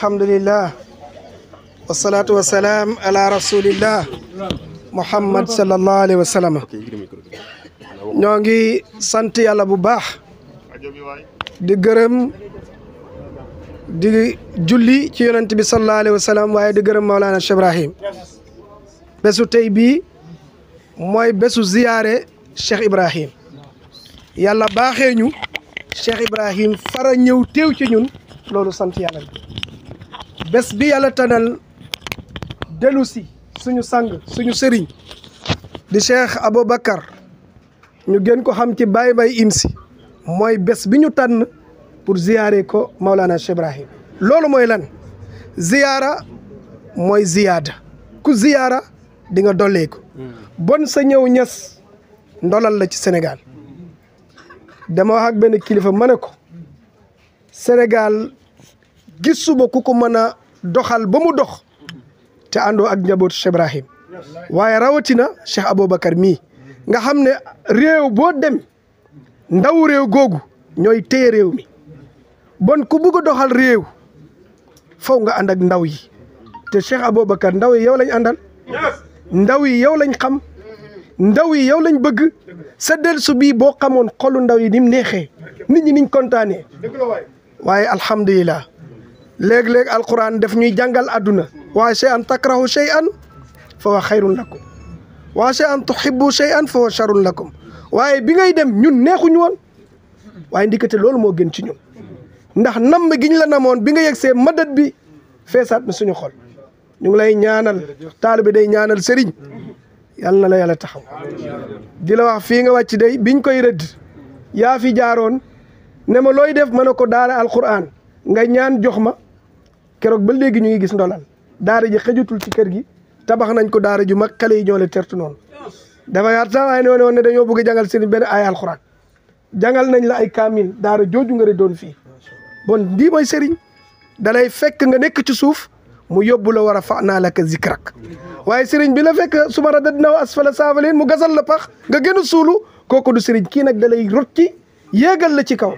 alhamdulillah wassalatu wassalam ala rasulillah muhammad sallallahu alayhi wa sallam ñoo ngi sant yàlla bu baax di gërëm di julli ci yonent bi sallallahu alayhi wa sallam waaye di gërëm Maulana Cheikh Ibrahim bésu tey bii mooy bésu ziyaare Cheikh Ibrahim yàlla baaxee ñu Cheikh Ibrahim fara ñëw teew ci ñun loolu sant yàlla bés bi yàlla tanal dellu si suñu sang suñu sëriñ di Cheikh Aboubacar ñu gën ko xam ci Baye Mbaye Imsi mooy bés bi ñu tànn pour ziyaare ko Maulana Cheikh Ibrahim loolu mooy lan ziyaara mooy ziyaada ku ziyaara di nga dolleeku bon sa ñëw ñas ndolal la ci Sénégal dama wax ak benn kilifa ma ne ko Sénégal gisuma ku ko mën a doxal ba mu dox te àndoo ak njabootu Cheikh Ibrahim waaye rawatina Cheikh Aboubacar mii nga xam ne réew boo dem ndaw réew googu ñooy téye réew mi bon ku bugg a doxal réew faw nga ànd ak ndaw yi te Cheikh Aboubacar ndaw yi yow lañ àndal ndaw yi yow lañ xam ndaw yi yow lañ bëgg sa delsu bii boo xamoon xolu ndaw yi ni mu neexee nit ñi niñ kontaanee waaye alhamdulilah léeg-léeg alquran def ñuy jàngal àdduna wa shay'an takrahu shay'an fa huwa xayrun lakum wa shay'an tuhibbu shay'an fa huwa sharrun lakum waaye bi ngay dem ñun neexuñu woon waaye ndikate loolu moo gën ci ñun ndax namm giñ la namoon bi nga yegsee madat bi feesaat na suñu xol ñu ngi lay ñaanal taalibe day ñaanal sëriñ yàlla na la yàlla taxaw di la wax fii nga wàcc day biñ koy rëdd yaa fi jaaroon ne ma looy def ma ne ko daara alquran nga ñaan jox ma keroog ba léegi ñu ngi gis ndolal daara ji xëjutul ci kër gi tabax nañ ko daara ju mag xale yi ñoo la tertu noonu dafa yaat sax waaye ne woon ne dañoo bëgg a jàngal seen benn ay alquran jàngal nañ la ay kaamil daara jooju nga doon fii bon lii mooy sëriñ dalay fekk nga nekk ci suuf mu yóbbu la war a fa naa la ka zikrak waaye sëriñ bi la fekk suma radadnaahu asfala saafiliin mu gasal la pax nga gën a suulu kooku du sëriñ kii nag dalay rotti yéegal la ci kaw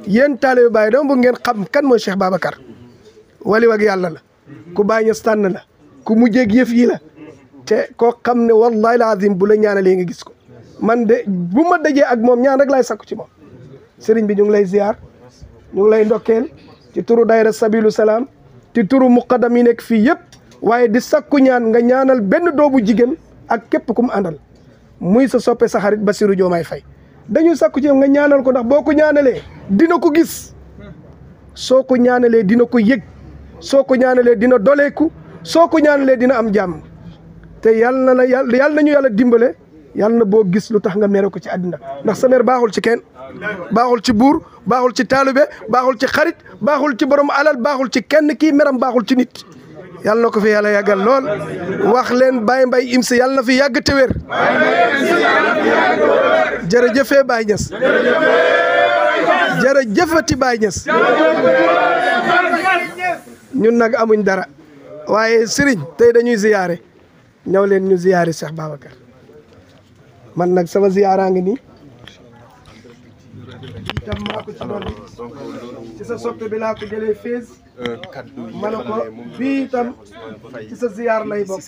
yéen taalibe Baay dama bëgg ngeen xam kan mooy Cheikh Babacar wali wag yàlla la ku Baay Ñas tànn la ku mujjeeg yëf yi la te koo xam ne wallahi alazim bu la ñaanalee nga gis ko man de bu ma dajee ak moom ñaan rek laay sakku ci moom sëriñ bi ñu ngi lay ziar ñu ngi lay ndokkeel ci turu daayira Sabilu Salaam ci turu muqaddam yi nekk fii yëpp waaye di sakku ñaan nga ñaanal benn doobu jigéen ak képp ku mu àndal muy sa soppe sa xarit Bassirou Diomaye Faye dañuy sakku ci nga ñaanal ko ndax boo ko ñaanalee dina ko gis soo ko ñaanalee dina ko yëg soo ko ñaanalee dina doleeku soo ko ñaanalee dina am jàmm te yàlla nañu yàlla dimbale yàlla na boo gis lu tax nga mere ko ci àddina ndax sa mer baaxul ci kenn baaxul ci buur baaxul ci taalibe baaxul ci xarit baaxul ci borom alal baaxul ci kenn kii meram baaxul ci nit yàlla na ko fi yàlla yàggal lool wax leen Baye Mbaye Imsi yàlla na fi yàgg te wér jërëjëfee Baye Niass jërëjëfati Baye Niass ñun nag amuñ dara waaye sëriñ tey dañuy ziyaare ñëw leen ñu ziyaare Cheikh Babacar man nag sama ziyaaraa ngi nii itam maa ko ci doon ci sa soppe bi laa ko jëlee fees ma ne ko bii itam ci sa ziyaar lay bokk